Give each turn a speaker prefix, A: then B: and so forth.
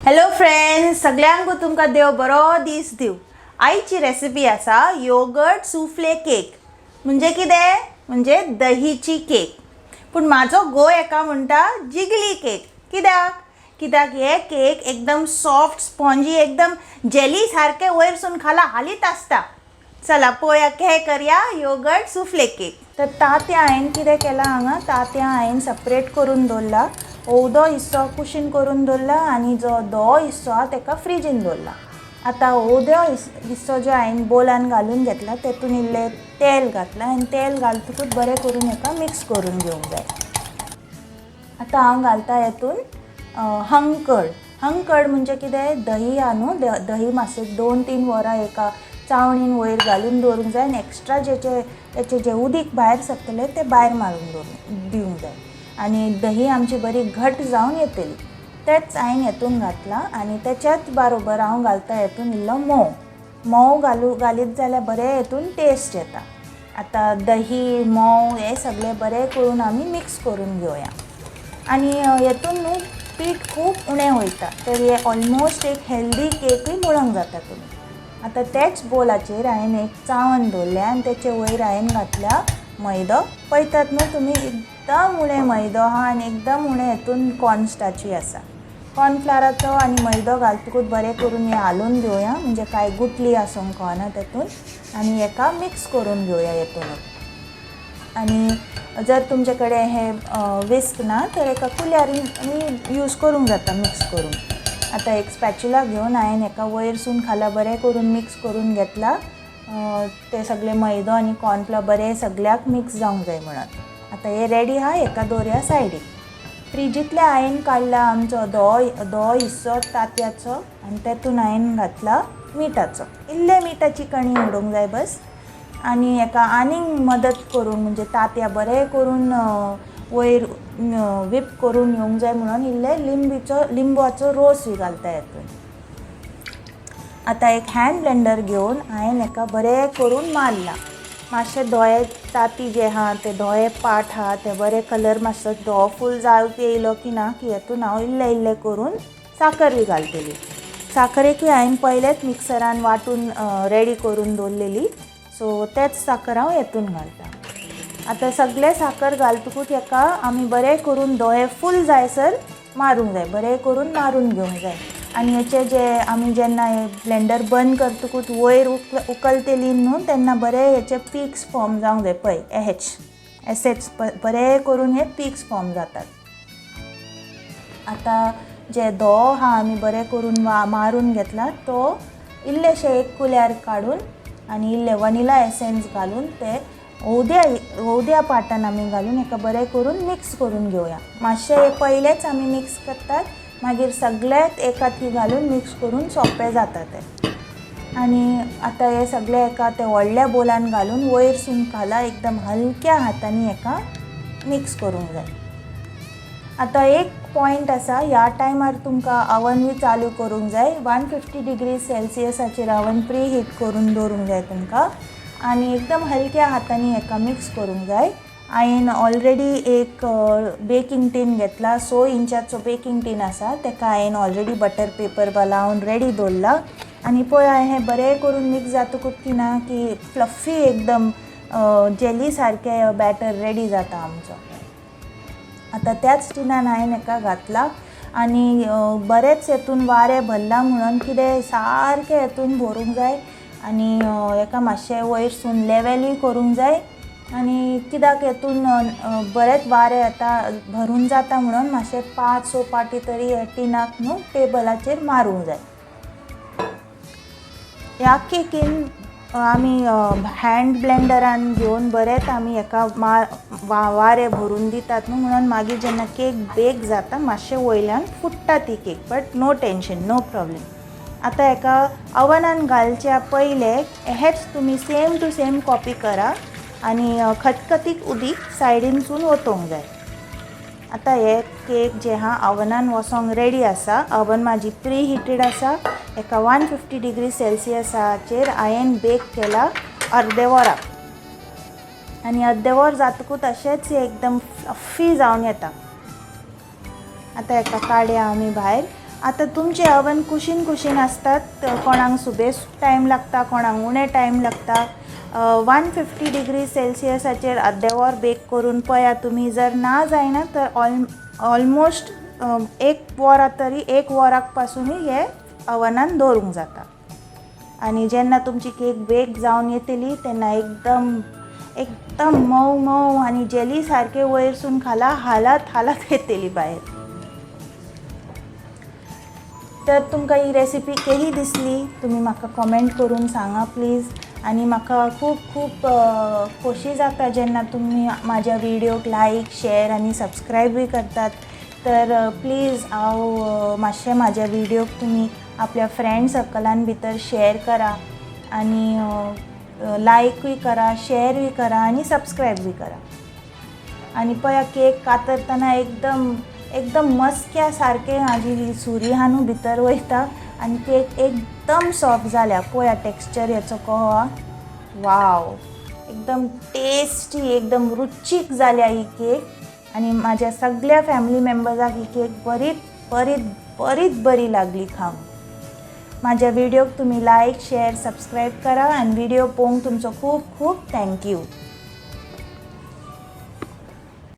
A: Hello friends, सगल्यांक तुमकां देव बरो दीस दिवं. आयची रेसिपी आसा योगर्ट सुफ्ले केक. म्हणजे कितें? म्हणजे दहीची केक. पूण म्हाजो घोव हेका म्हणटा जिगली केक. कित्याक? कित्याक हे केक एकदम सॉफ्ट, स्पॉन्जी, एकदम जेली सारके वयरसून खाला हालीत आसता. चला पळोवया हे करया योगर्ट सुफ्ले केक. तर तांतयां हांवें कितें केलां, हांगा तांतयां हांवें सेपरेट करून दवरला. अर्दो हिस्सो कुशीन करून दवरला आनी जो धवो हिस्सो आहा तेका फ्रिजीन दवरला. आतां अर्दो हिस्सो जो हांवें बोलान घालून घेतला, तेतून इल्लें तेल घातलां आनी तेल घालतकूच बरें करून हेका मिक्स करून घेवंक जाय. आतां हांव घालता हेतून हंकड. हंकड म्हणजे कितें? दही आहा न्हू, दही मातशें 2-3 वरां एका चावणीन वयर घालून दवरूंक जाय आनी एक्स्ट्रा जेचे तेचें जें उदीक भायर सरतलें तें भायर मारून दवरूंक दिवंक जाय आनी दही आमची बरी घट जावन येतली. तेंच हांवें हेतून घातलां आनी तेच्याच बारोबर हांव घालता हेतून इल्लो म्होंव. म्होंव घालीत जाल्यार बरें हेतून टेस्ट येता. आतां दही, म्होंव हें सगळें बरें करून आमी मिक्स करून घेवया. आनी हेतून न्हू पीठ खूब उणें वयता, तर हें ऑलमोस्ट एक हेल्दी केकूय म्हणूंक जाता तुमी. आतां तेच बोलाचेर हांवें एक चावन दवरलें आनी तेचे वयर हांवें घातल्या मैदो. पळयतात न्हू तुमी, एकदम उणें मैदो आहा आनी एकदम उणें हेतून कॉर्नस्टाचूय आसा. कॉर्नफ्लावराचो आनी मैदो घालतकूच बरें करून हें हालोवन घेवया, म्हणजे कांय गुटली आसूंक कळना तेतून. आनी हेका मिक्स करून घेवया हेतूनच. आनी जर तुमचे कडेन हे विस्क ना तर एका कुल्यारीन आमी यूज करूंक जाता मिक्स करूंक. आतां एक स्पॅच्युला घेवन हांवें हेका वयरसून खाला बरें करून मिक्स करून घेतला. ते सगळे मैदो आनी कॉर्नफ्लावर बरें सगळ्याक मिक्स जावंक जाय म्हणून. आतां हें रेडी आहा, हेका दवरया सायडीक. फ्रिजींतल्या हांवें काडला आमचो धवो धवो हिस्सो तांतयाचो आनी तेतून हांवें घातला मिठाचो. इल्लें मिठाची कणी उडोवंक जाय बस. आनी हेका आनीक मदत करूंक, म्हणजे तांतयां बरें करून वयर वीप करून येवंक जाय म्हणून इल्लें लिंबाचो रोसूय घालता हेतून. आतां एक हँड ब्लेंडर घेवन हांवें हेका बरें करून मारलां. मातशें धोये तांती जें आहा तें धोये पाट आहा तें बरें कलर मातसो धवो फूल जावंक येयलो की ना की हेतून हांव इल्लें इल्लें करून साकरूय घालतली. साकरेकूय हांवें पयलेंच मिक्सरान वांटून रेडी करून दवरलेली, सो तेच साकर हांव हेतून घालता. आतां सगळें साकर घालतकूच हेका आमी बरें करून धवें फूल जायसर मारूंक जाय, बरें करून मारून घेवंक जाय. आनी हेचे जे आमी जेन्ना हे ब्लेंडर बंद करतकूच वयर उकलतली न्हू, तेन्ना बरें हेचे पीक्स फॉर्म जावंक जाय. पळय, एच एसएच बरें करून हे पीक्स फॉर्म जातात. आतां जे धवो आहा आमी बरें करून मारून घेतला, तो इल्लेशे एक कुल्यार काडून आनी इल्लें वनिला एसेन्स घालून ते ओवद्या ओवद्या पाटान आमी घालून हेका बरें करून मिक्स करून घेवया. मातशें पयलेंच आमी मिक्स करतात, मागीर सगळेंच एकाकी घालून मिक्स करून सोंपें जाता तें. आनी आतां हें सगळें एका ते व्हडल्या बोलान घालून वयरसून खाला एकदम हलक्या हातांनी हेका मिक्स करूंक जाय. आतां एक पॉयंट आसा, ह्या टायमार तुमकां अवनूय चालू करूंक जाय. 150 डिग्री सेल्सियसाचेर अवन प्री हीट करून दवरूंक जाय तुमकां आनी एकदम हलक्या हातांनी हेका मिक्स करूंक जाय. हांवें ऑलरेडी एक बेकींग टीन घेतला. 6 इंचाचो बेकींग टीन आसा, तेका हांवें ऑलरेडी बटर पेपर बा लावन रेडी दवरला. आनी पळय, हें बरें करून मिक्स जातकूच की ना की फ्लफी एकदम जेली सारकें बॅटर रेडी जाता आमचो. आतां त्याच टिनान हांवें हेका घातला आनी बरेंच हेतून वारें भरलां म्हणून कितें सारकें हेतून भरूंक जाय आनी हेका मातशें वयरसून लेवलूय करूंक जाय. आनी कित्याक हेतून बरेंच वारें येता, भरून जाता म्हणून मातशें 5-6 पाटी तरी हे टिनाक न्हू टेबलाचेर मारूंक जाय. ह्या केकीन आमी हँड ब्लेंडरान घेवन बरेंच आमी हेका वारें भरून दितात न्हू, म्हणून मागीर जेन्ना केक बेक जाता मातशें वयल्यान फुट्टा ती cake, but no tension, no problem. आतां हेका अवनान घालच्या पयलें हेंच तुमी सेम टू सेम कॉपी करा आनी खतखतीक उदीक सायडीनसून ओतोवंक जाय. आतां हे केक जे आहा अवनान वचोंक रेडी आसा. अवन म्हाजी प्री हिटेड आसा. हेका 150 डिग्री सेल्सियसाचेर हांवें बेक केला अर्दे वराक आनी अर्दे वर जातकूच अशेंच एकदम फ्लफी जावन येता. आतां हेका काडया आमी भायर. आतां तुमचे अवन कुशीन कुशीन आसतात, कोणाक सुबेज टायम लागता, कोणाक उणें टायम लागता. 150 डिग्री सेल्सियसाचेर अर्दें वर बेक करून पळया तुमी. जर ना जायना तर ऑलमोस्ट एक वरां तरी, एक वराक पासुनूय हे अवनान दवरूंक जाता. आनी जेन्ना तुमची केक बेक जावन येतली तेन्ना एकदम एकदम मोव मोव आनी जेली सारके वयरसून खाला हालत हालत येतली भायर. तर तुमकां ही रेसिपी केही दिसली तुमी म्हाका कमेंट करून सांगा प्लीज. आनी म्हाका खूब खूब खोशी जाता जेन्ना तुमी म्हाज्या व्हिडियोक लायक, शेर आनी सबस्क्रायबूय करतात. तर प्लीज हांव मातशें म्हाज्या व्हिडियोक तुमी आपल्या फ्रेंड सर्कलान भितर शेर करा आनी लायकूय करा, शेरूय करा आनी सबस्क्रायबूय करा. आनी पळया केक कातरतना एकदम एकदम मस्क्या सारकें म्हाजी ही सुरी हा न्हू भितर वयता आनी केक एकदम सॉफ्ट जाल्या. पळया टेक्स्चर हेचो कहो हा, वाव, एकदम टेस्टी, एकदम रुचीक जाल्या ही केक. आनी म्हाज्या सगळ्या फॅमिली मेंबर्साक ही केक बरीच बरीच बरीच बरी लागली खावंक. म्हाज्या व्हिडियोक तुमी लायक, शेर, सबस्क्रायब करा आनी व्हिडियो पळोवंक तुमचो खूब खूब thank you.